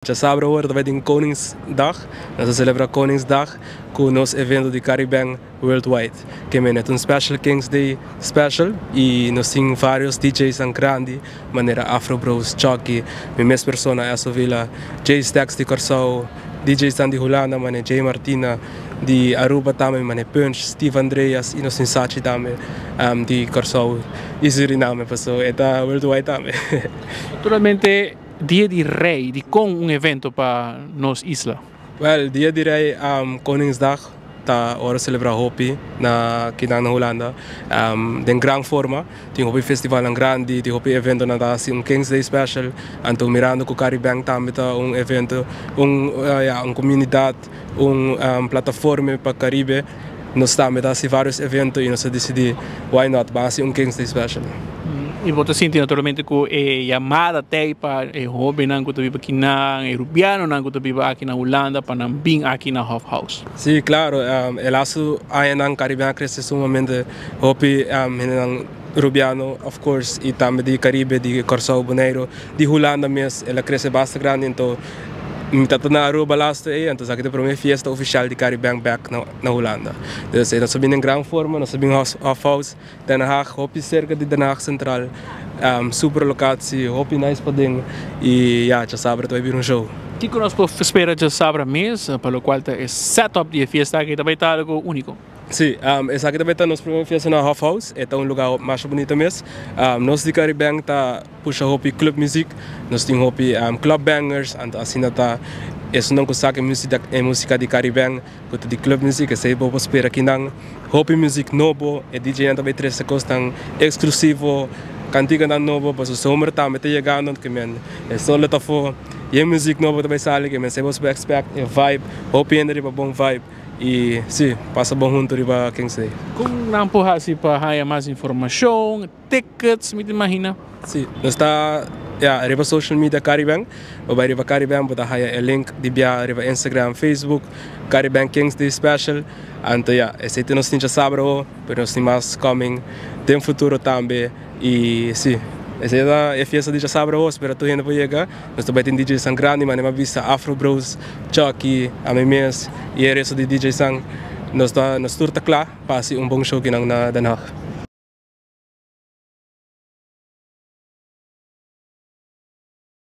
Djasabra awor ta bai tin Koningsdag. Nos ta celebra Koningsdag cu nos evento di Caribbean Worldwide. Ke mene ta un special Kings Day special y nos tin varios DJsnan grandi manera Afro Bros, Chucky, mi mes persona Esso Villa, Jay Stacks di Kòrsou, DJsnan di Hulanda mane Jay Martina, di Aruba tambe mane Punch, Steve Andreas y nos tin Sachi tambe di Kòrsou y Suriname paso e ta worldwide tambe. Naturalmente Dia di Rey, dikon un evento pa nos isla? Well, Dia di Rey, Koningsdag, ta ora celebra hopi na kinan na Hulanda den gran forma. Tin hopi festivalnan grandi, tin hopi eventonan ta haci un Kings Day special. Anto mirando cu Caribbean tambe ta un evento, un ya, un comunidad, un plataforma pa Caribe, nos tambe ta haci varios evento y nos a dicidi why not, ban haci un Kings Day special. Y bo ta sinti naturalmente cu e yamada t'ey pa e hobennan cu ta biba akinan, e rubianonan cu ta biba aki na Hulanda pa nan bin aki na Hof House? Si, claro. E laatste añanan Caribbean a crece sumamente hopi hendenan rubiano of course y tambe di Caribe, di Corsou, Boneiru, di Hulanda mes. El a crece basta grandi enton mi ta na Aruba laatste ey, enton esaki ta e prome fiesta oficial di Caribbean bek na Hulanda. Dus nos a bini den gran forma, nos a bin Hof House. Den Haag, hopi cerca di Den Haag Central, super locatie, hopi nice paden y ya, djasabra ta bay bira un show. Kico nos por spera djasabra mes pa locual ta e setup di e fiesta aki ta bay ta algo unico? Si, esaki ta bay ta nos primer fiesta na Hof House, e ta un lugar masha bunita mes. Nos di Caribbean ta pusha hopi club music, nos tin hopi club bangers, anto asina ta esunnan cu sa e musica di Caribbean. Ku ta di club music esei bo por spera kinan hopi music nobo e DJ nan ta bai trese kosnan exclusivo kantiganan nobo pasobra zomer tambe ta yegando ke men e sol lo ta afo y e music nobo ta bai sali ke men esei bo por expect e vibe hopi hende riba bon vibe y si pasa bon hunto riba Kings Day. Kon nan por hasi pa haña mas informashon? Tickets mi ta imagina. Si, nos ta ya riba social media Caribbean, bo bai riba Caribbean bo ta haya e link di bia riba Instagram, Facebook, Caribbean Kings Day Special, anto ya esei ta nos tin djasabra awo, pero nos tin mas coming den futuro tambe y si esei ta e fiesta di djasabra awo, spera tur hende por yega, nos ta bai tin DJ san grandi manera mi a bisa Afro Bros, Chucky, ami mes y e resto di DJ san, nos ta nos tur ta kla pa hasi un bon show kinan na Den Haag.